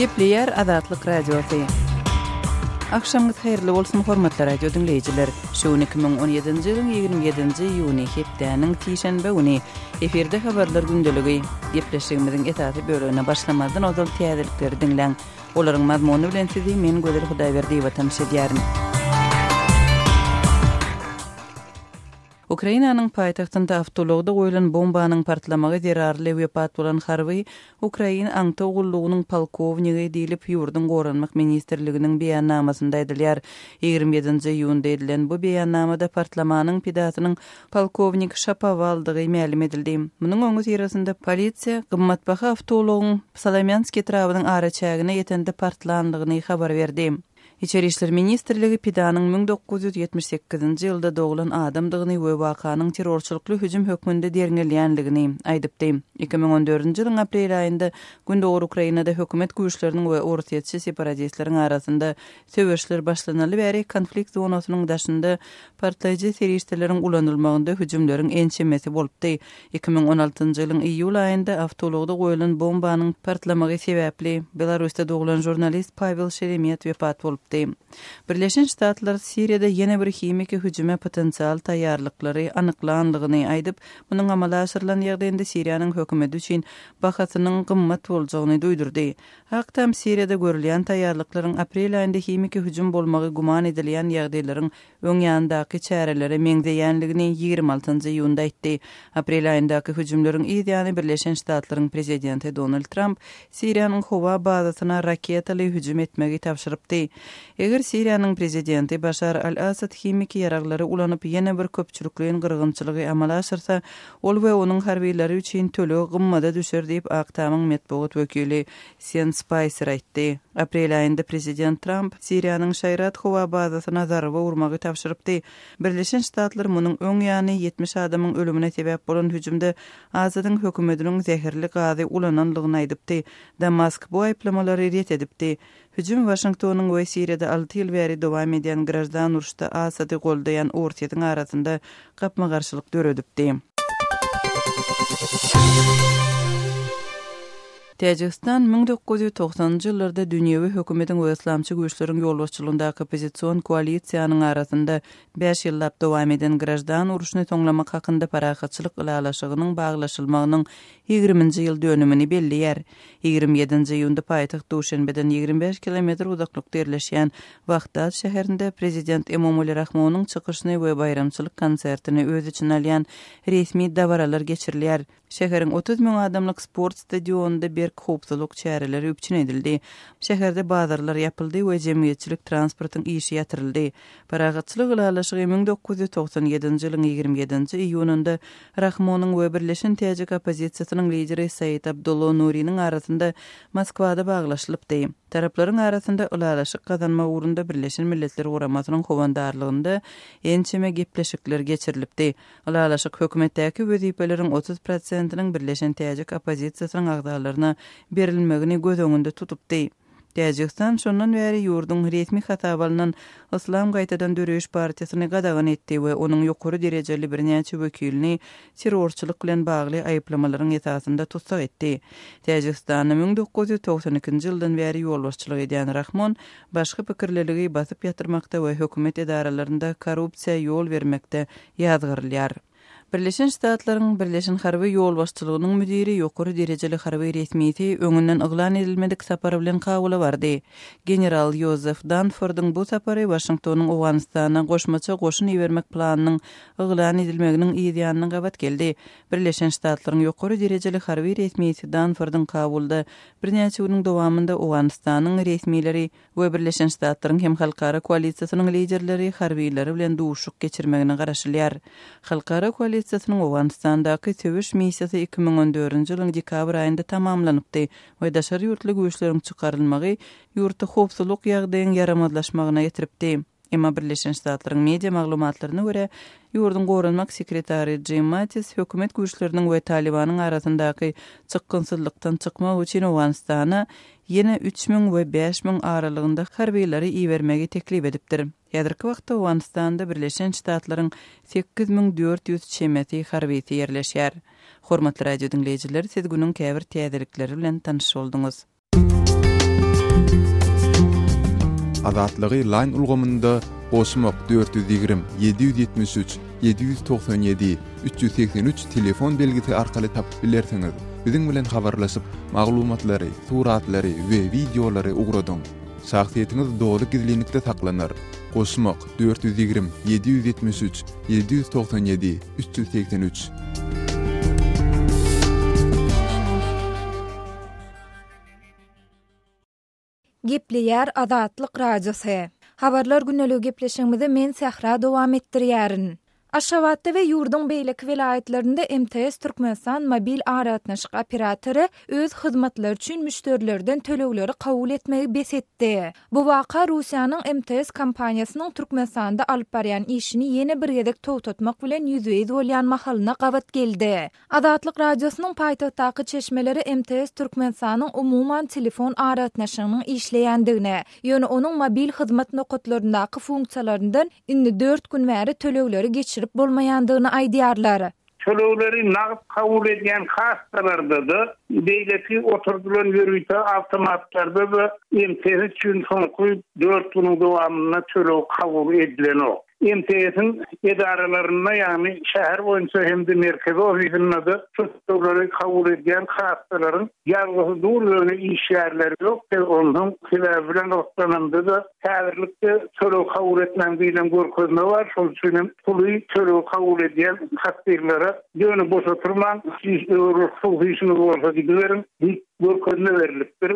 Gepleýär Azatlyk Radiosy. Agşamyňyz haýyrly bolsun, hormatly radio diňleýjiler! Şu gün 2017-nji ýylyň 27-nji iýuny, hepdäniň sişenbe güni. Efirde habarlar gündeligi. Gepleşigimiziň esasy bölegine başlamazdan ozal täzelikleri diňläň. Olaryň mazmuny bilen sizi men Gözel Hudaýberdiýewa tanyş edýärin. Ukrainanyň paýtagtynda awtoulagda goýlan bombanyň partlamagy zerarly wepat bolan harby ukrain aňtaw gullugynyň polkownigi diýlip, ýurduň Goranmak ministrliginiň beýannamasynda aýdylýar. 27-nji iýunda edilen bu beýannamada partlamanyň pidasynyň polkownik Şapowaldygy mälim edildi. Munuň öňüsyrasynda polisiýa gymmatbaha awtoulagyň Solomýansk etrabynyň araçägine ýetende partlandygyny habar berdi. Içeri işler ministrligi pidanyň 1978-nji ýylda doglan adamdygyny we wakanyň terrorçylykly hüjüm hökmünde derňelýändigini aýdypdy. 2014-nji ýylyň aprel aýynda gündogar Ukrainada hökümet güýçleriniň we orsýetçi separatistleriň arasynda söweşler başlanaly bäri konflikt zonasynyň daşynda partlaýjy serişdeleriň ulanylmagynda hüjümleriň ençemesi bolupdy. 2016-njy ýylyň iýul aýynda awtoulagda goýlan bombanyň partlamagy sebäpli, Belarusda doglan žurnalist Pawel Şeremet wepat bolupdy. Birleşen Ştatlar Siriýada ýene bir himiki hüjüme potensial taýýarlyklary anyklanlygyny aýdyp, munuň amala aşyrylan ýagdaýynda Siriýanyň hökümeti üçin bahasynyň gymmat boljagyny duýdurdy. Ak Tam Siriýada görülýän taýýarlyklaryň aprel aýynda himiki hüjüm bolmagy güman edilýän ýagdaýlaryň öň ýanyndaky çärelere meňzeýänligini 26 iýunda aýtdy. Aprel aýyndaky hüjümleriň yz ýany Birleşen Ştatlaryň prezidenti Donald Tramp Siriýanyň howa bazasyna raketaly hüjüm etmegi tabşyrypdy. Eger Siriýanyň prezidenti Başar al-Assad himiki ýaraglary ulanyp ýene bir köpçülikleýin gyrgynçylygy amala aşyrsa, Ol we onuň harbylary üçin töleg gymmada düşer diýip, Ak Tamyň metbugat wekili Sen Spaýser aýtdy. Aprel aýynda prezident Tramp Siriýanyň Şaýrat howa bazasyna zarba urmagy tabşyrypdy. Birleşen Ştatlar munuň öň ýany 70 adamyň ölümine sebäp bolan hüjümde Asadyň hökümetiniň zäherli gazy ulananlygyny aýdypdy. Damask bu aýyplamalary ret edipdi. Hüjüm Waşingtonyň we Siriýada alty ýyl bäri dowam edýän graždan uruşda Asady goldaýan Orsýetiň arasynda gapma-garşylyk döredipdi. Täjigistan 1990-njy ýyllarda dünýewi hökümetiň we yslamçy güýçleriň ýolbaşçylygyndaky oppozision koalisiýanyň arasynda bäş ýyllap dowam eden graždan urşuny soňlamak hakynda parahatçylyk ylalaşygynyň baglaşylmagynyň ýigriminji ýyl dönümini belleýär. 27-nji iýunda paýtagt Duşenbeden 25 kilometr uzaklykda ýerleşýän Wahdat şäherinde Prezident Emomali Rahmonyň çykyşyny we baýramçylyk konsertini öz içine alýan resmi dabaralar geçirilýär. Şäheriň 30 müň adamlyk sport stadionynda berk howpsuzlyk çäreleri üpjün edildi. Şäherde bazarlar ýapyldy we jemgyýetçilik transportyň işi ýatyryldy. Parahatçylyk ylalaşygy 1997-nji ýylyň 27-nji iýunynda Rahmonyň we Birleşen täjik oppozisiýasynyň lideri Said Abdullo Nuriniň arasynda Moskwada baglaşylypdy. Taraplaryň arasynda ylalaşyk gazanmak ugrunda Birleşen Milletler Guramasynyň howandarlygynda ençeme gepleşikler geçirilipdi. Ylalaşyk hökümetdäki wezipeleriň 30 prosentiniň Birleşen täjik oppozisiýasynyň agzalaryna berilmegini göz öňünde tutupdy. Täjigistan şondan bäri ýurduň resmi hasaba alnan Yslam gaýtadan döreýiş partiýasyny gadagan etdi we onuň ýokary derejeli birnäçe wekilini terrorçylyk bilen bagly aýyplamalaryň esasynda tussag etdi. Täjigistanda 1992-nji ýyldan bäri ýolbaşçylyk edýän Rahmon başga pikirliligi basyp ýatyrmakda we hökümet edaralarynda korrupsiýa ýol bermekde ýazgarylýar. Birleşen Ştatlaryň Birleşen harby ýolbaşçylygynyň müdiri ýokary derejeli harby resmisi öňünden yglan edilmedik sapar bilen Kabula bardy. General Ýozef Danfordyň bu sapary Waşingtonyň Owganystana goşmaça goşun ibermek planynyň yglan edilmeginiň yz ýanyna gabat geldi. Birleşen Ştatlaryň ýokary derejeli harby resmisi Danfordyň Kabulda birnäçe günüň dowamynda Owganystanyň resmileri we Birleşen Ştatlaryň hem halkara koalisiýasynyň liderleri harbylary bilen duşuşyk geçirmegine garaşylýar. Halkara koalisiýasynyň Owganystandaky söweş missiýasy 2014-nji ýylyň dekabr aýynda tamamlanypdy we daşary ýurtly güýçleriň çykarylmagy ýurtda howpsuzlyk ýagdaýyň ýaramazlaşmagyna getiripdi. Emma Birleşen Ştatlaryň media maglumatlaryna görä, ýurduň goranmak sekretary Jim Mattis hökümet güýçleriniň we Talybanyň arasyndaky çykgynsyzlykdan çykmak üçin Owganystana ýene 3000 we 5000 aralygynda harbylary ibermegi teklip edipdir. Häzirki wagtda Owganystanda Birleşen Ştatlaryň 8400 çemesi harbysy ýerleşýär. Hormatly radio diňleýjiler, siz günüň käbir täzelikleri bilen tanyş bolduňyz. Azatlygy Line ulgamynda goşmak 420 773 797 383 telefon belgisi arkaly tapyp bilersiňiz. Biziň bilen habarlaşyp, maglumatlary, suratlary we wideolary ugradyň. Şahsyýetiňiz doly gizlinlikde saklanar. Goşmak 420 773 797 383. Gepleýär Azatlyk Radiosy. Habarlar gündeligi gepleşigimizi men Sähra dowam etdirýärin. Aşgabatda we ýurduň beýleki welaýatlarynda MTS Türkmenistan mobil aragatnaşyk operatory öz hyzmatlary üçin müşderilerden tölegleri kabul etmegi bes etdi. Bu waka Russiýanyň MTS kompaniýasynyň Türkmenistanda alyp barýan işini ýene bir gezek togtatmak bilen ýüzbe-ýüz bolýan mahalyna gabat geldi. Azatlyk Radiosynyň paýtagtdaky çeşmeleri MTS Türkmenistanyň umuman telefon aragatnaşygynyň işleýändigini, ýöne onuň mobil hyzmat nokatlaryndaky funksiýalaryndan indi dört gün bäri tölegleri geçirip bolmaýandygyny aýdýarlar. Tölegleri nagt kabul edýän kassalarda-da, beýleki oturdylan ýörite awtomatlarda-da MTS üçin soňky dört günüň dowamynda töleg kabul edilenok. MTS-iň edaralarynda, ýagny şäher boýunça hem-de merkezi ofisinde-de şu tölegleri kabul edýän kassalaryň ýazgysy dur, ýöne işgärleri ýok. Onsoň sebäbi bilen gyzyklanamda-da, häzirlikde töleg kabul etmäň diýlen görkezme bar, şol üçin hem puly töleg kabul edýän kassirlere ýöne boş oturmaň, hususy işiňiz bolsa gidiberiň diýip görkezme berlipdir.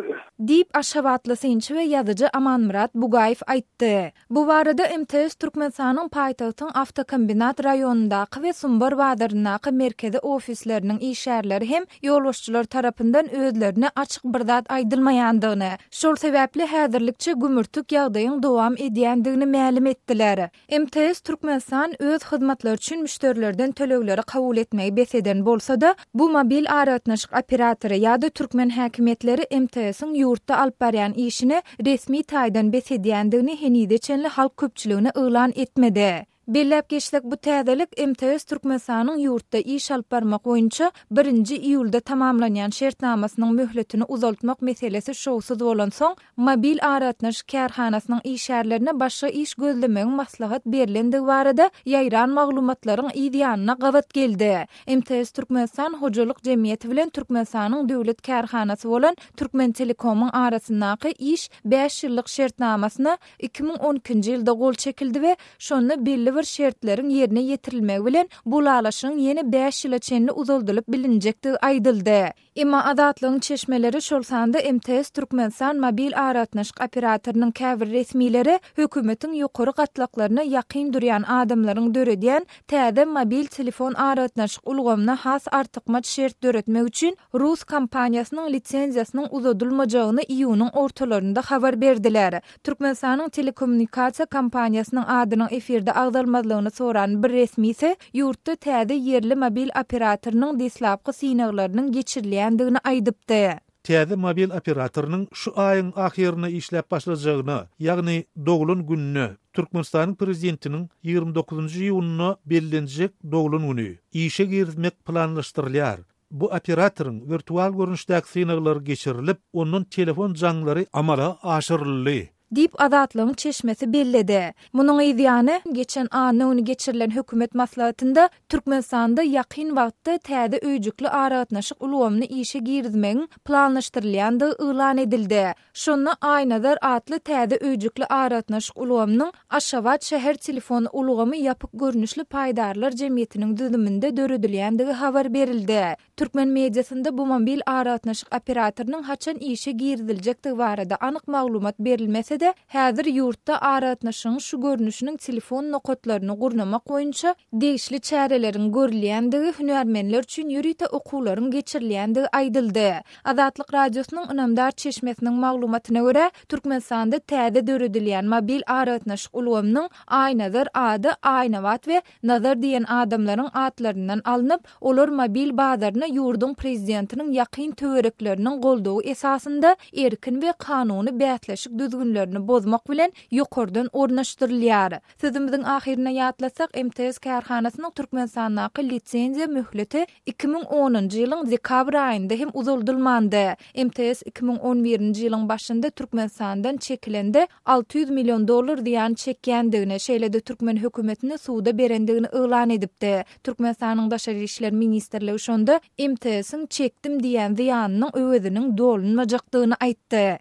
Diýip, aşgabatly synçy we ýazyjy Amanmyrat Bugaýew aýtdy. Bu barada MTS Türkmenistanyň paýtagtyň Awtokombinat raýonyndaky we Sumbar bazaryndaky merkezi ofisleriniň işgärleri hem ýolbaşçylar tarapyndan özlerine açyk bir zat aýdylmaýandygyny, şol sebäpli häzirlikçe gümürtik ýagdaýyň dowam edýändigini mälim etdiler. MTS Türkmenistan öz hyzmatlary üçin müşderilerden tölegleri kabul etmegi bes eden bolsa-da, Bu mobil aragatnaşyk operatory ýa-da türkmen häkimiýetleri MTS-iň ýurtda alyp barýan işini resmi taýdan bes edýändigini henize çenli halk köpçüligine yglan etmedi. Belläp geçsek, bu täzelik MTS Türkmenistanyň ýurtda iş alyp barmak boýunça birinji iýulda tamamlanýan şertnamasynyň möhletini uzaltmak meselesi şowsuz bolansoň, Mobil aragatnaşyk kärhanasynyň işgärlerine başga iş gözlemegiň maslahat berlendigi barada ýaýran maglumatlaryň yz ýanyna gabat geldi. MTS Türkmenistan hojalyk jemgyýeti bilen Türkmenistanyň döwlet kärhanasy bolan Türkmentelekomyň arasyndaky iş bäş ýyllyk şertnamasyna 2012-nji ýylda gol çekildi we şonda belli bir şertleriň ýerine ýetirilmegi bilen bu ylalaşygyň ýene bäş ýyla çenli uzaldylyp bilinjekdigi aýdyldy. Emma Azatlygyň çeşmeleri, şol sanda MTS Türkmenistan mobil aragatnaşyk operatorynyň käbir resmileri hökümetiň ýokary gatlaklaryna ýakyn durýan adamlaryň döredýän täze mobil telefon aragatnaşyk ulgamyna has artykmaç şert döretmek üçin rus kompaniýasynyň lisenziýasynyň uzadylmajagyny iýunyň ortalarynda habar berdiler. Türkmenistanyň telekommunikasiýa kompaniýasynyň adynyň efirde agzalmazlygyny soran bir resmisi ýurtda täze ýerli mobil operatorynyň deslapky synaglarynyň geçirilýändigini aýdypdy. Täze mobil operatorynyň şu aýyň ahyrynda işläp başlajagyna, ýagny doglan gününe, Türkmenistanyň Prezidentiniň 29-njy iýunynda bellenjek doglan güni, işe girizmek planlaşdyrylýar. Bu operatoryň wirtual görnüşdäki synaglary geçirilip, ondan telefon jaňlary amala aşyryldy. Diýip, Azatlygyň çeşmesi belledi. Munuň yz ýany, geçen anna güni geçirilen hökümet maslahatynda Türkmenistanda ýakyn wagtda täze öýjükli aragatnaşyk ulgamyny işe girizmegiň planlaşdyrylýandygy yglan edildi. Şonda Aýnazar atly täze öýjükli aragatnaşyk ulgamynyň Aşgabat şäher telefon ulgamy ýapyk görnüşli paýdarlar jemgyýetiniň düzüminde döredilýändigi habar berildi. Türkmen mediasynda bu mobil aragatnaşyk operatorynyň haçan işe giriziljekdigi barada anyk maglumat berilmese-de, häzir ýurtda aragatnaşygyň şu görnüşiniň telefon nokatlaryny gurnamak boýunça degişli çäreleriň görülýändigi, hünärmenler üçin ýörite okuwlaryň geçirilýändigi aýdyldy. Azatlyk Radiosynyň ynamdar çeşmesiniň maglumatyna görä, Türkmenistanda täze döredilýän mobil aragatnaşyk ulgamynyň Aýnazar ady Aýnabat we Nazar diýen adamlaryň atlaryndan alnyp, olar mobil bazaryna ýurduň prezidentiniň ýakyn töwerekleriniň goldawy esasynda erkin we kanuny bäsleşik düzgünlerine. düzgünlerini bozmak bilen ýokardan ornaşdyrylýar. Sözümiziň ahyrynda ýatlatsak, MTS kärhanasynyň Türkmenistandaky lisenziýa möhleti 2010-njy ýylyň dekabr aýynda hem uzaldylmandy. MTS 2011-nji ýylyň başynda Türkmenistandan çekilende 600 million dollar zyýan çekýändigini, şeýle-de türkmen hökümetini suda berendigini yglan edipdi. Türkmenistanyň Daşary işler ministrligi şonda MTS-iň çekdim diýýän zyýanynyň öweziniň dolunmajakdygyny aýtdy.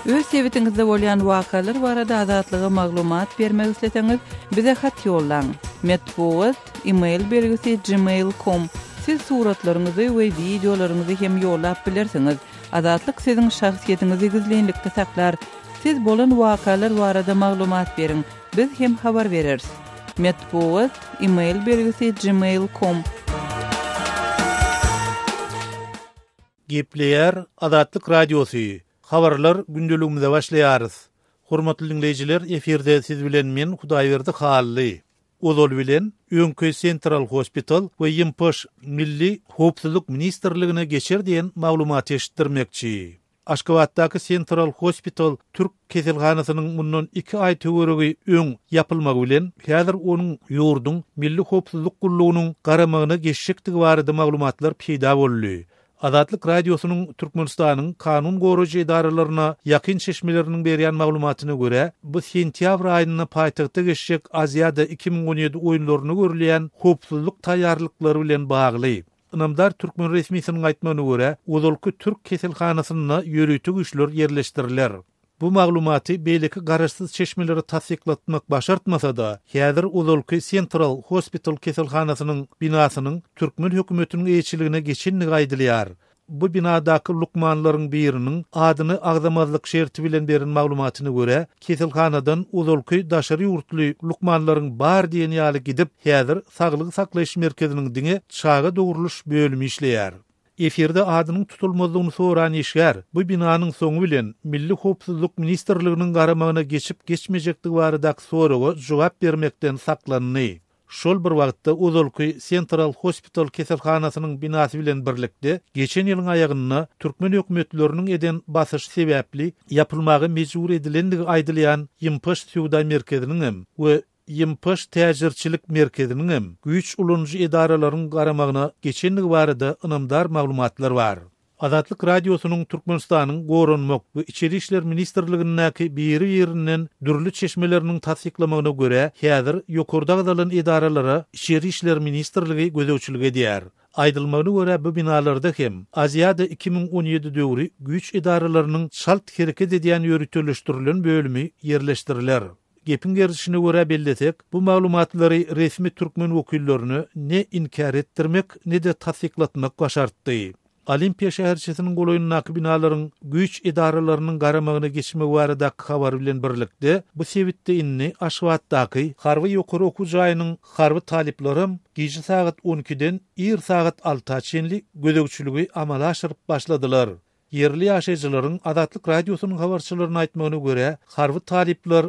Öz sebitiňizde bolýan wakalar barada Azatlyga maglumat bermek isleseňiz, bize hat ýollaň. Metbugat, e-mail belgisi gmail com. Siz suratlaryňyzy we wideolaryňyzy hem ýollap bilersiňiz. Azatlyk siziň şahsyýetiňizi gizlinlikde saklar. Siz bolan wakalar barada maglumat beriň, biz hem habar bereris. Metbugat, e-mail belgisi gmail com. Gepleýär Azatlyk Radiosy, Habarlar gündeligimize başlaýarys. Hormatly diňleýjiler, efirde siz bilen men Hudaýberdi Hally. Ozaly bilen, öňki Central Hospital we YMPŞ Milli howpsuzlyk ministrligine geçer diýen maglumaty eşitdirmekçi. Aşgabatdaky Central Hospital türk keselhanasynyň mundan iki aý töweregi öň ýapylmagy bilen, häzir onuň ýurduň Milli howpsuzlyk gullugynyň garamagyna geçjekdigi barada maglumatlar peýda boldy. Azatlyk Radiosynyň Türkmenistanyň kanun goraýjy edaralaryna ýakyn çeşmeleriniň berýän maglumatyna görä, bu sentýabr aýynda paýtagtda geçjek Aziada 2017 oýunlaryna görülýän howpsuzlyk taýýarlyklary bilen bagly. Ynamdar türkmen resmisiniň aýtmagyna görä, ozalky türk keselhanasynda ýörite güýçler ýerleşdiriler. Bu maglumaty beýleki garaşsyz çeşmelere tassyklatmak başartmasa-da, häzir ozalky Central Hospital keselhanasynyň binasynyň türkmen hökümetiniň eýeçiligine geçendigi aýdylýar. Bu binadaky lukmanlaryň biriniň adyny agzamazlyk şerti bilen beren maglumatyna görä, keselhanadan ozalky daşary ýurtly lukmanlaryň bar diýen ýaly gidip, häzir saglygy saklaýyş merkeziniň diňe çaga dogrulyş bölümi işleýär. Efirde adynyň tutulmazlygyny soran işgär bu binanyň soňy bilen Milli howpsuzlyk ministrliginiň garamagyna geçip-geçmejekdigi baradaky soraga jogap bermekden saklandy. Şol bir wagtda, ozalky Central Hospital keselhanasynyň binasy bilen birlikde, geçen ýylyň aýagynda türkmen hökümetleriniň eden basyşy sebäpli ýapylmaga mejbur edilendigi aýdylýan Ýympaş söwda merkeziniňem we Ýympaş täjirçilik merkeziniňem güýç ulanyjy edaralaryň garamagyna geçendigi barada ynamdar maglumatlar bar. Azatlyk Radiosynyň Türkmenistanyň Goranmak we Içeri işler ministrligindäki biri-birinden dürli çeşmeleriniň tassyklamagyna görä, häzir ýokarda agzalan edaralara Içeri işler ministrligi gözegçilik edýär. Aýdylmagyna görä, bu binalarda hem Aziada 2017 döwri güýç edaralarynyň çalt hereket edýän ýöriteleşdirilen bölümi ýerleşdiriler. Gepiň gerdişine görä bellesek, bu maglumatlary resmi türkmen wekillerine ne inkär etdirmek, ne-de tassyklatmak başartdy. Olimpiýa şäherçesiniň golaýyndaky binalaryň güýç edaralarynyň garamagyna geçmegi baradaky habar bilen birlikde, bu sebitde indi Aşgabatdaky harby ýokary okuw jaýynyň harby talyplaram gije sagat on ikiden ir sagat alta çenli gözegçiligi amala aşyryp başladylar. Ýerli ýaşaýjylaryň Azatlyk Radiosynyň habarçylaryna aýtmagyna görä, harby talyplar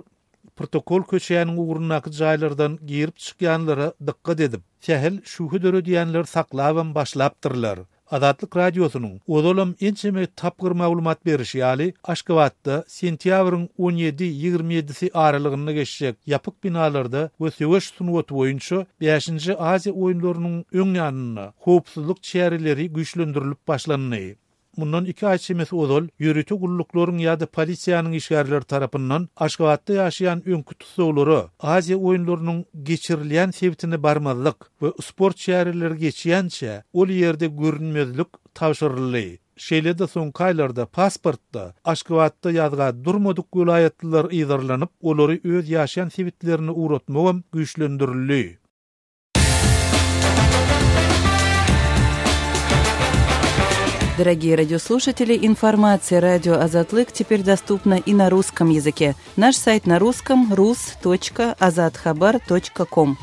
protokol köçäniň ugrundaky jaýlardan girip-çykýanlara dykgat edip, sähel şübhe döredýänleri saklabam başlapdyrlar. Azatlyk Radiosynyň ozalam ençeme tapgyr maglumat berişi ýaly, Aşgabatda sentýabryň on ýedi, 20 ýedisi aralygynda geçjek ýapyk binalarda we söweş sungaty boýunça bäşinji Aziýa oýunlarynyň öň ýanynda howpsuzlyk çäreleri güýçlendirilip başlandy. Mundan iki aý çemesi ozal ýörite gulluklaryň ýa-da polisiýanyň işgärleri tarapyndan Aşgabatda ýaşaýan öňki tussaglara Aziýa oýunlarynyň geçirilýän sebitine barmazlyk we sport çäreleri geçýänçä ol ýerde görünmezlik tabşyryldy. Şeýle-de soňky aýlarda pasportda Aşgabatda ýazga durmadyk welaýatlylar yzarlanyp, olary öz ýaşaýan sebitlerine ugratmagam güýçlendirildi. Дорогие радиослушатели, информация радио Азатлык теперь доступна и на русском языке. Наш сайт на русском rus.azathabar.com.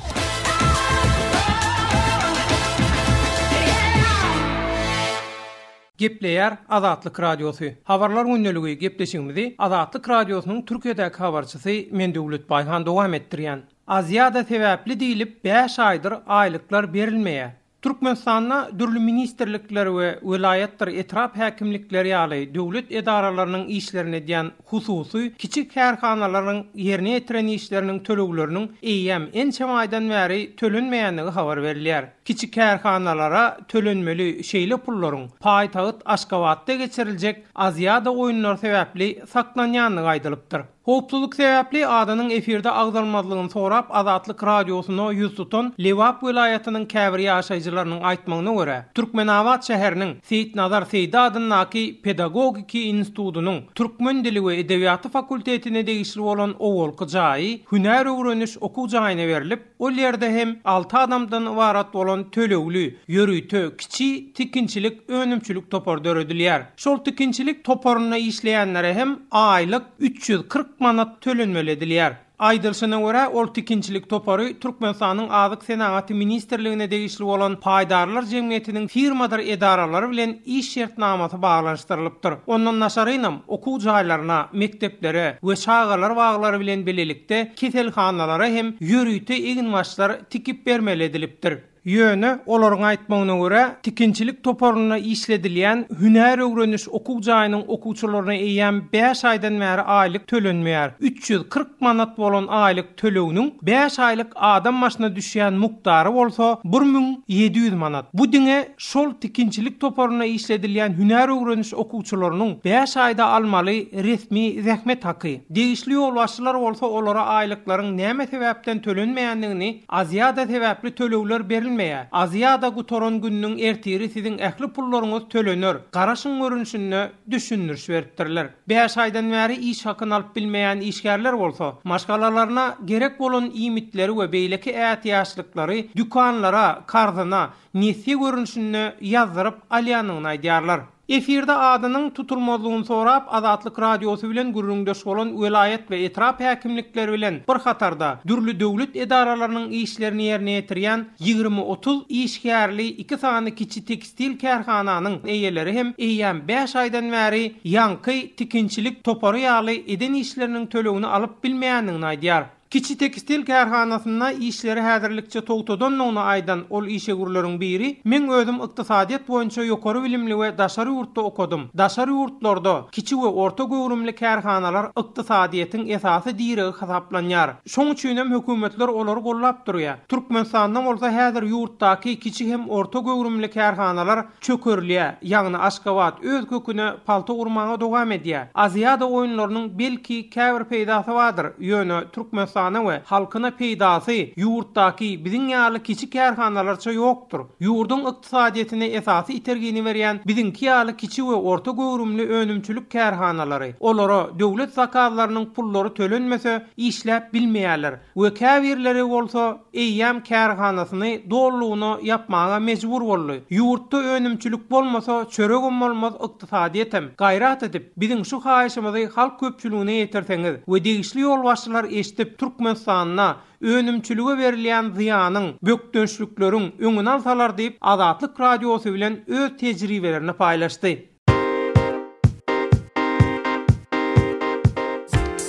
Gepleýär Azatlyk Radiosy. Habarlar gündeligi gepleşigimizi Azatlyk Radiosynyň Türkiýedäki habarçysy men Döwlet Baýhan dowam etdirýän. Aziada sebäpli diýlip bäş aýdyr aýlyklar berilmeýär. Türkmenistanda dürli ministrlikler we welaýatdyr etrap häkimlikleri ýaly döwlet edaralarynyň işlerini edýän hususy kiçi kärhanalaryň ýerine ýetiren işleriniň tölegleriniň eýýäm ençeme aýdan bäri tölenmeýändigi habar berilýär. Kiçi kärhanalara tölenmeli şeýle pullaryň paýtagt Aşgabatda geçiriljek Aziada oýunlary sebäpli saklanýandygy aýdylypdyr. Howpsuzlyk sebäpli adynyň efirde agzalmazlygyny sorap Azatlyk Radiosyna ýüz tutan Lebap welaýatynyň käbir ýaşaýjylarynyň aýtmagyna görä, Türkmenabat şäheriniň Seýitnazar Seýdi adyndaky pedagogiki institudynyň türkmen dili we edebiýaty fakultetine degişli bolan owalky jaýy hünär öwreniş okuw jaýyna berlip, Ol ýerde hem alty adamdan ybarat bolan tölegli, ýörite kiçi tikinçilik önümçilik topary döredilýär. Şol tikinçilik toparynda işleýänlere hem aýlyk 340 manat tölenmeli edilýär. Aýdylyşyna görä, ol tikinçilik topary Türkmenistanyň Azyk senagaty ministrligine degişli bolan paýdarlar jemgyýetiniň firmadyr edaralary bilen iş şertnamasy baglanyşdyrylypdyr. Ondan daşarynam, okuw jaýlaryna, mekdeplere we çagalar baglary bilen bilelikde keselhanalara hem ýörite eginbaşlar tikip bermeli edilipdir. Ýöne, olaryň aýtmagyna görä, tikinçilik toparynda işledilýän hünär öwreniş okuw jaýynyň okuwçylaryna eýýäm bäş aýdan bäri aýlyk tölenmeýär. 340 manat bolan aýlyk töleginiň bäş aýlyk adam başyna düşýän mukdary bolsa 1700 manat. Bu diňe Şol tikinçilik toparynda işledilýän hünär öwreniş okuwçylarynyň bäş aýda almaly resmi zähmet haky. Degişli ýolbaşçylar bolsa olara aýlyklaryň näme sebäpden tölenmeýändigini Aziada sebäpli tölegler berilmeýär. Aziada gutaran gününiň ertiri siziň ähli pullaryňyz tölener, garaşyň görnüşinde düşündiriş beripdirler. Bäş aýdan bäri iş hakyny alyp bilmeýän işgärler bolsa, maşgalalaryna gerek bolan iýmitleri we beýleki ätiýaçlyklary dükanlara karzyna nesýe görnüşinde ýazdyryp alýandygyny aýdýarlar. Efirde adynyň tutulmazlygyny sorap, Azatlyk Radiosy bilen gürrüňdeş bolan welaýat we etrap häkimlikleri bilen bir hatarda dürli döwlet edaralarynyň işlerini ýerine ýetirýän 20-30 işgärli iki sany kiçi tekstil kärhananyň eýeleri hem eýýäm bäş aýdan bäri ýaňky tikinçilik topary ýaly eden işleriniň tölegini alyp bilmeýändigini aýdýar. Kiçi tekstil kärhanasynda işleri häzirlikçe togtadandygyny aýdan ol işewürleriň biri, Meň özüm ykdysadyýet boýunça ýokary bilimli we daşary ýurtda okadym. Daşary ýurtlarda kiçi we orta göwrümli kärhanalar ykdysadyýetiň esasy diregi hasaplanýar. Şoň üçinem hökümetler olary gollap durýar. Türkmenistanda bolsa häzir ýurtdaky kiçi hem orta göwrümli kärhanalar çökerilýär, ýagny Aşgabat öz köküne palta urmaga dowam edýär. Aziada oýunlarynyň belki käbir peýdasy bardyr, ýöne Türkmenistana we halkyna peýdasy ýurtdaky biziň ýaly kiçi kärhanalarça ýokdur. Ýurduň ykdysadyýetine esasy itergini berýän biziňki ýaly kiçi we orta göwrümli önümçilik kärhanalary. Olara döwlet zakazlarynyň pullary tölenmese işläp bilmeýärler. We käbirleri bolsa eýýäm kärhanasyny dolulygyna ýapmaga mejbur boldy. Ýurtda önümçilik bolmasa çöregem bolmaz, ykdysadyýetem. Gaýrat edip, biziň şu haýyşymyzy halk köpçüligine ýetirseňiz we degişli ýolbaşçylar eşidip Türkmenistanda önümçilige berilýän zyýanyň, bökdençlikleriň öňüni alsalar diýip, Azatlyk Radiosy bilen öz tejribelerini paýlaşdy.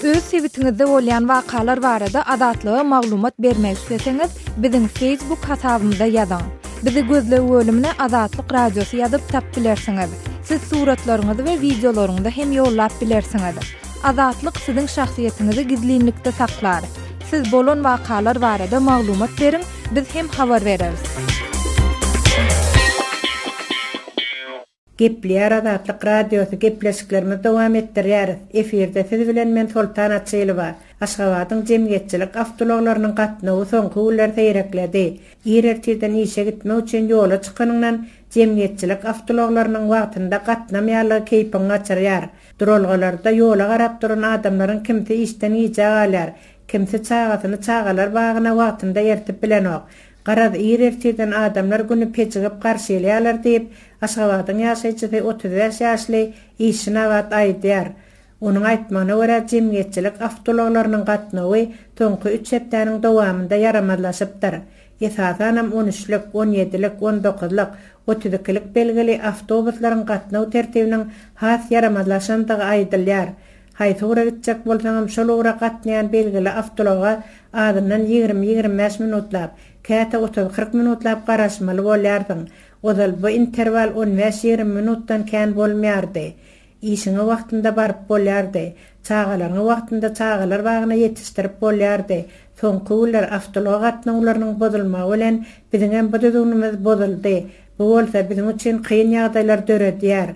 Öz sebitiňizde bolýan wakalar barada Azatlyga maglumat bermek isleseňiz, biziň Facebook hasabymyza ýazyň. Bizi gözleg bölümine Azatlyk Radiosy ýazyp tap bilersiňiz. Siz suratlaryňyzy we wideolaryňyzy hem ýollap bilersiňiz. Azatlyk siziň şahsyýetiňizi gizlinlikde saklar. Siz bolan wakalar barada maglumat beriň, biz hem habar bereris. Gepleýär Azatlyk Radiosy, gepleşiklerimizi dowam etdirýäris. Efirde siz bilen men Soltan Açylowa. Aşgabadyň jemgyýetçilik awtoulaglarynyň gatnawy soňky günler seýrekledi. Ir ertirden işe gitmek üçin ýola çykanyňdan jemgyýetçilik awtoulaglarynyň wagtynda gatnamaýanlygy keýpiňi gaçyrýar. Duralgalarda ýola garap duran adamlaryň kimsi işden gijä galýar, kimsi çagasyny çagalar bagyna wagtynda ertip bilenok. Garaz, ir ertirden adamlar güni pejigip garşylaýarlar diýip, Aşgabadyň ýaşaýjysy 35 ýaşly Işçi Nabat aýdýar. Onuň aýtmagyna görä, jemgyýetçilik awtoulaglarynyň gatnawy soňky üç hepdäniň dowamynda ýaramazlaşypdyr. Esasanam on üçlük, on ýedilik, on dokuzlyk, otuz ikilik belgili awtobuslaryň gatnaw tertibiniň has ýaramazlaşandygy aýdylýar. Haýsy ugra gitjek bolsaňam şol ugra gatnaýan belgili awtoulaga. Azyndan 20-25 minutlap, käte 30-40 minutlap garaşmaly bolýarsyň. Ozal bu interwal on bäş-ýigrimi minutdan kän bolmaýardy. Işiňe wagtynda baryp bolýardy. Çagalaryňy wagtynda çagalar bagyna ýetişdirip bolýardy. Soňky günler awtoulag gatnawlarynyň bozulmagy bilen biziňem bu düzgünimiz bozuldy. Bu bolsa biziň üçin kyn ýagdaýlar döredýär.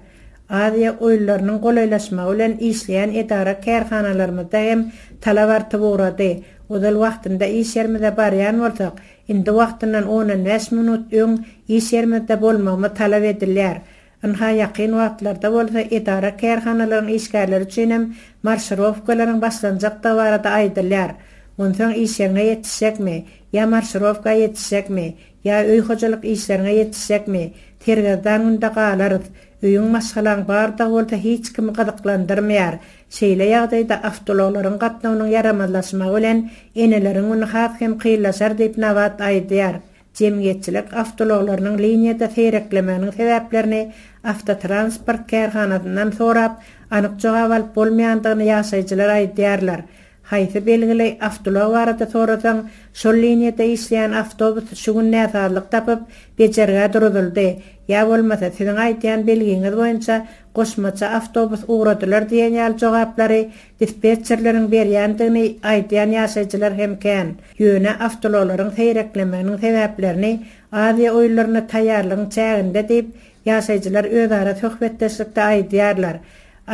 Aziýa oýunlarynyň golaýlaşmagy bilen işleýän edara-kärhanalarymyzda hem talap artyp ugrady. Ozal wagtynda iş ýerimize barýan bolsak, indi wagtyndan on-on bäş minut öň iş ýerimizde bolmagymyz talap edilýär. Ynha, ýakyn wagtlarda bolsa edara-kärhanalaryň işgärleri üçin hem marşirowkalaryň başlanjakdygy barada aýdylýar. Onsoň iş ýeriňe ýetişjekmi? Ýa marşirowka ýetişjekmi? Ýa öý-hojalyk işleriňe ýetişjekmi? Sergezdan günde galarys. Öýüň, maşgalaň bardygy bolsa hiç kimi gyzyklandyrmaýar. Şeýle ýagdaýda awtoulaglaryň gatnawynyň ýaramazlaşmagy bilen eneleriň güni has hem kynlaşar diýip Nabat aýdýar. Jemgyýetçilik awtoulaglarynyň liniýada seýreklemeginiň sebäplerini awtotransport kärhanasyndan sorap, anyk jogap alyp bolmaýandygyny ýaşaýjylar aýdýarlar. Haýsy belgili awtoulag barada sorasaň, şol liniýada işleýän awtobus şu gün näsazlyk tapyp, bejergä duruzyldy, ýa bolmasa siziň aýdýan belgiňiz boýunça goşmaça awtobus ugradylar diýen ýaly jogaplary dispetçerleriň berýändigini aýdýan ýaşaýjylar hem kän. Ýöne awtoulaglaryň seýreklemeginiň sebäplerini Aziýa oýunlaryna taýýarlygyň çäginde diýip, ýaşaýjylar özara söhbetdeşlikde aýdýarlar.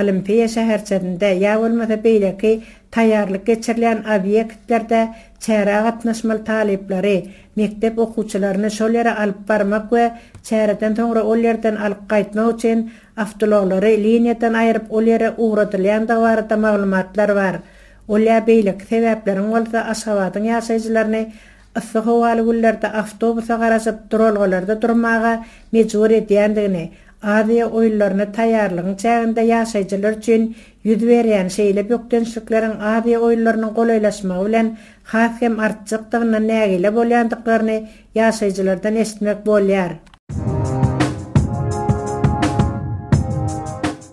Olimpiýa şäherçesinde ýa bolmasa beýleki taýýarlyk geçirilýän obýektlerde çärä gatnaşmaly talyplary, mekdep okuwçylaryny şol ýere alyp barmak we çäreden soňra ol ýerden alyp gaýtmak üçin awtoulaglary liniýadan aýryp ol ýere ugradylýandygy barada maglumatlar bar. Ol ýa beýleki sebäpleriň bolsa Aşgabadyň ýaşaýjylaryny yssy howaly günlerde awtobusa garaşyp duralgalarda durmaga mejbur edýändigini, Aziýa oýunlaryna taýýarlygyň çäginde ýaşaýjylar üçin ýüz berýän şeýle bökdençlikleriň Aziýa oýunlarynyň golaýlaşmagy bilen has hem artjakdygyndan nägile bolýandyklaryny ýaşaýjylardan eşitmek bolýar.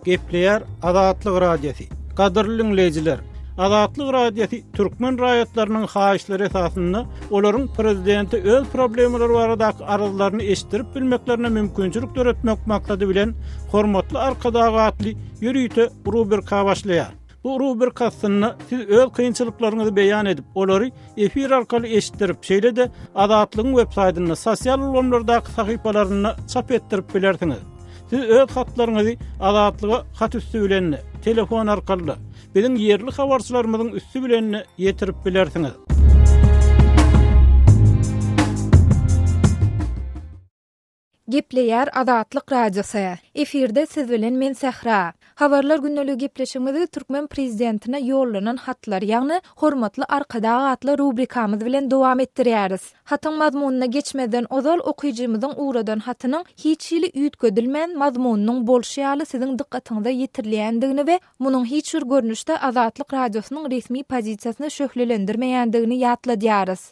Gepleýär Azatlyk Radiosy. Gadyrly diňleýjiler, Azatlyk Radiosy türkmen raýatlarynyň haýyşlary esasynda olaryň prezidente öz problemalary baradaky arzlaryny eşitdirip bilmeklerine mümkinçilik döretmek maksady bilen Hormatly Arkadag atly ýörite rubrika başlaýar. Bu rubrika astynda siz öz kynçylyklaryňyzy beýan edip, olary efir arkaly eşitdirip, şeýle-de Azatlygyň web saýtynda, sosial ulgamlardaky sahypalarynda çap etdirip bilersiňiz. Siz öz hatlaryňyzy Azatlyga hat üsti bilen-de, telefon arkaly-da, biziň ýerli habarçylarymyzyň üsti bilen-de ýetirip bilersiňiz. Gepleýär Azatlyk Radiosy. Efirde siz bilen men Sähra. Habarlar gündeligi gepleşigimizi türkmen prezidentine ýollanan hatlar, ýagny Hormatly Arkadag atly rubrikamyz bilen dowam etdirýäris. Hatyň mazmunyna geçmezden ozal okyjymyzyň ugradan hatynyň hiç hili üýtgedilmän mazmunynyň bolşy ýaly siziň dykgatyňyza ýetirilýändigini we munuň hiç bir görnüşde Azatlyk Radiosynyň resmi pozisiýasyny şöhlelendirmeýändigini ýatladýarys.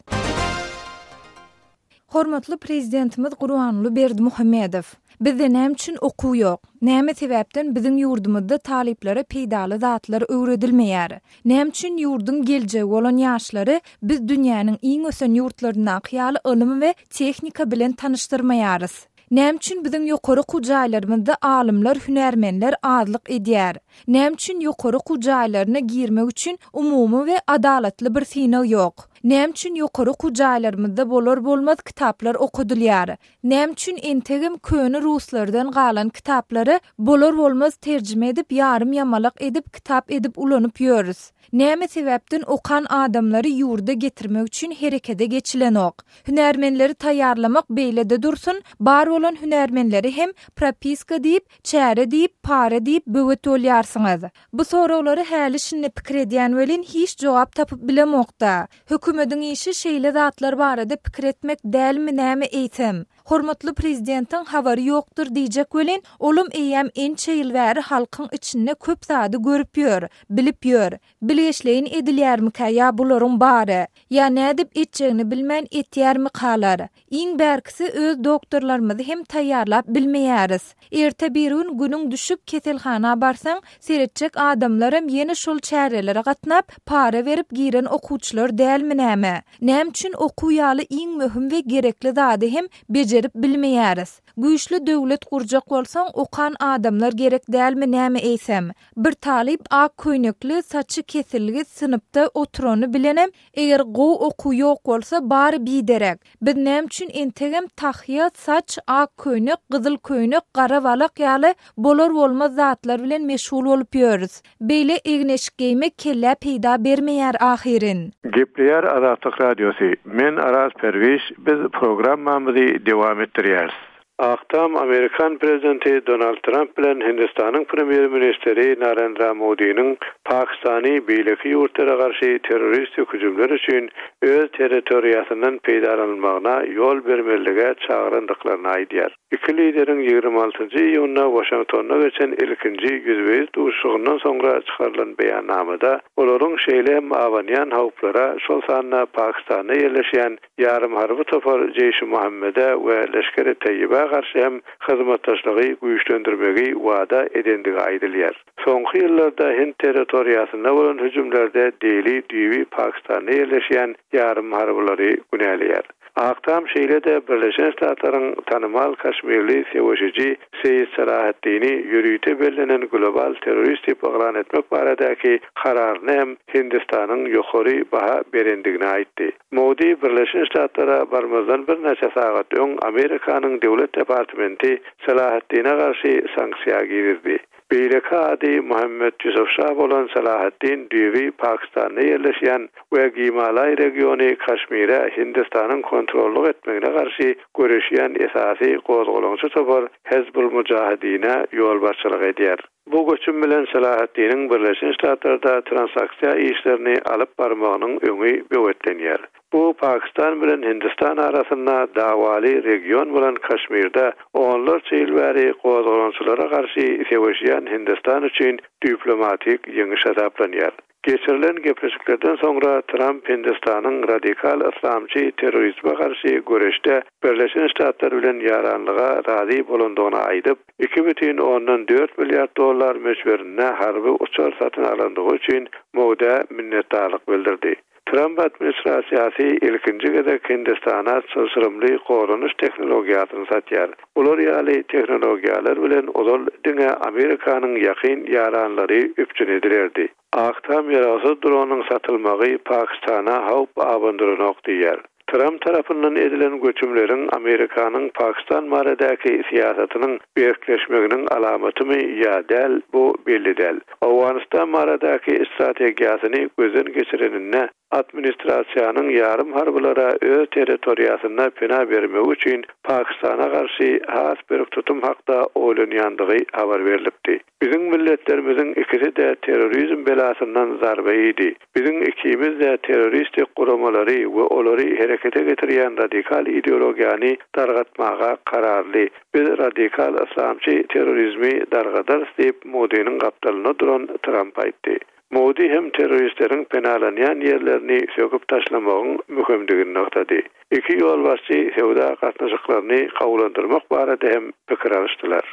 Hormatly Prezidentimiz Gurbanguly Berdimuhamedow, Bizde näme üçin okuw ýok? Näme sebäpden biziň ýurdumyzda talyplara peýdaly zatlar öwredilmeýär? Näme üçin ýurduň geljegi bolan ýaşlary biz dünýäniň iň ösen ýurtlaryndaky ýaly ylym we tehnika bilen tanyşdyrmaýarys? Näme üçin biziň ýokary okuw jaýlarymyzda alymlar, hünärmenler azlyk edýär? Näme üçin ýokary okuw jaýlaryna girmek üçin umumy we adalatly bir synag ýok? Näme üçin ýokary okuw jaýlarymyzda bolar-bolmaz kitaplar okadylýar? Näme üçin entegem köne ruslardan galan kitaplary bolar-bolmaz terjime edip ýarym-ýamalak edip kitap edip ulanyp ýörüs? Näme sebäpden okan adamlary ýurda getirmek üçin herekede geçilenok? Hünärmenleri taýýarlamak beýle-de dursun, bar bolan hünärmenleri hem propiska diýip, çäre diýip, para diýip böwet bolýarsyňyz. Bu soraglary häli-şindi pikir edýän welin hiç jogap tapyp bilemok-da. Hökümediň işi şeýle zatlar barada pikir etmek dälmi näme eýsem? Hormatly Prezidentiň habary ýokdur diýjek welin, olam eýýäm ençe ýyl bäri halkyň içinde köp zady görüp ýör, bilip ýör. Bilgeşleýin edilýärmikä ýa bularyň bary? Ýa nädip etjegini bilmän etýärmikalar? Iň bärkisi öz doktorlarymyzy hem taýýarlap bilmeýäris. Erte birigün günüň düşüp keselhana barsaň, seretjek adamlaram ýene şol çärelere gatnap, para berip giren okuwçylar dälmi näme? Näme üçin okuw ýaly iň möhüm we gerekli zady hem bejerip bilmeýäris? Güýçli döwlet gurjak bolsaň, okan adamlar gerek dälmi näme eýsem? Bir talyp ak köýnekli, saçy kesilgi synpda oturany bilenem, eger gowy okuw ýok bolsa, bary biderek. Biz näme üçin entegem tahýa, saç, ak köýnek, gyzyl köýnek, gara balak ýaly bolar-bolmaz zatlar bilen meşgul bolup ýörüs? Beýle egin-eşik geýmek kellä peýda bermeýär ahyryn. Gepleýär Azatlyk Radiosy, Men Araz Perwiş, biz programmamyzy dowam etdirýäris. Ak Tam amerikan prezidenti Donald Tramp bilen Hindistanyň premýer-ministri Narendra Modiniň Pakistany beýleki ýurtlara garşy terroristik hüjümler üçin öz territoriýasyndan peýdalanylmagyna ýol bermezlige çagyrandyklaryny aýdýar. Iki lideriň 26 iýunda Waşingtonda geçen ilkinji ýüzbe-ýüz duşuşygyndan soňra çykarylan beýannamada olaryň şeýle hem abanýan howplara, şol sanda Pakistanda ýerleşýän Ýarym harby topar Jeýşi-Muhammede we Leşger-i-Taýýibä garşy hem hyzmatdaşlygy güýçlendirmegi wada edendigi aýdylýar. Soňky ýyllarda hind territoriýasynda bolan hüjümlerde Deli düýbi Pakistanda ýerleşýän ýarym harbylary günäleýär. Ak Tam şeýle-de Birleşen Ştatlaryň tanymal kaşmirli söweşiji Seýit Salahaddini ýörite bellenen global terrorist diýip yglan etmek baradaky kararyna hem Hindistanyň ýokary baha berendigini aýtdy. Modi Birleşen Ştatlara barmazdan birnäçe sagat öň Amerikanyň Döwlet departamenti Salahaddine garşy sanksiýa girizdi. Beýleki ady Muhammet Ýusuf Şah bolan Salahaddin düýbi Pakistanda ýerleşýän we Gimalaý regiony Kaşmire Hindistanyň kontrollyk etmegine garşy göreşýän esasy gozgalaňçy topar Hezbul Mujahidine ýolbaşçylyk edýär. Bu göçüm bilen Salahaddiniň Birleşen Ştatlarda transaksiýa işlerini alyp barmagynyň öňi böwetlenýär. Bu Pakistan bilen Hindistan arasynda dawaly region bolan Kaşmirde onlarça ýyl bäri gozgalaňçylara garşy söweşýän Hindistan üçin düplomatik ýeňiş hasaplanýar. Geçirilen gepleşiklerden soňra Tramp Hindistanyň radikal yslamçy terrorizme garşy göreşde Birleşen Ştatlar bilen ýaranlyga razy bolandygyny aýdyp, 2,4 milliard dollar möçberinde harby uçar satyn alandygy üçin Modä minnetdarlyk bildirdi. Tramp administrasiýasy ilkinji gezek Hindistana çylşyrymly goranyş tehnologiýasyny satýar. Bular ýaly tehnologiýalar bilen ozal diňe Amerikanyň ýakyn ýaranlary üpjün edilerdi. Ak Tam ýaragsyz dronyň satylmagy Pakistana howp abandyranok diýýär. Tramp tarapyndan edilen göçümleriň Amerikanyň Pakistan baradaky syýasatynyň berkleşmeginiň alamatymy ýa däl, bu belli däl. Owganystan baradaky strategiýasyny gözden geçireninde administrasiýanyň ýarym harbylara öz territoriýasynda pena bermegi üçin Pakistana garşy has berk tutum hakda oýlanýandygy habar berlipdi. Biziň milletlerimiziň ikisi-de terrorizm belasyndan zarba iýdi. Biziň ikimiz-de terroristik guramalary we olary herekete getirýän radikal ideologiýany dargatmaga kararly. Biz radikal yslamçy terrorizmi dargadarys diýip, Modiniň gapdalynda duran Tramp aýtdy. Modi hem terroristleriň penalanýan ýerlerini söküp taşlamagyň möhümdigini nygtady. Iki ýolbaşçy söwda gatnaşyklaryny gowulandyrmak barada hem pikir alyşdylar.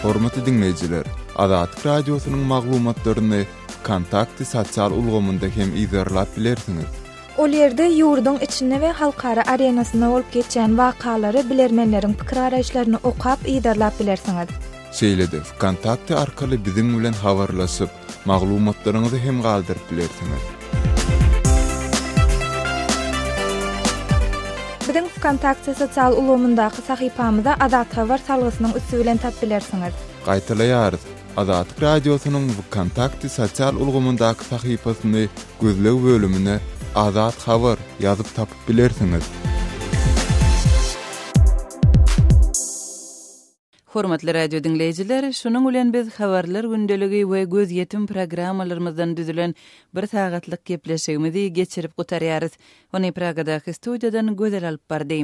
Hormatly diňleýjiler, Azatlyk Radiosynyň maglumatlaryny Wkontakte sosial ulgamynda hem yzarlap bilersiňiz. Ol ýerde ýurduň içinde we halkara arenasynda bolup geçýän wakalary, bilermenleriň pikir-garaýyşlaryny okap, yzarlap bilersiňiz. Şeýle-de Wkontakte arkaly biziň bilen habarlaşyp, maglumatlaryňyzy hem galdyryp bilersiňiz. Biziň Wkontakte sosial ulgamyndaky sahypamyza Azathabar salgysynyň üsti bilen tap bilersiňiz. Gaýtalaýarys, Azatlyk Radiosynyň Wkontakte sosial ulgamyndaky sahypasyny gözleg bölümine Azat Habar ýazyp tapyp bilersiňiz. Hormatly radio diňleýjiler, şunuň bilen biz Habarlar gündeligi we Gözýetim programmalarymyzdan düzülen bir sagatlyk gepleşigimizi geçirip gutarýarys. Ony Pragadaky studiýadan Gözel alyp bardy.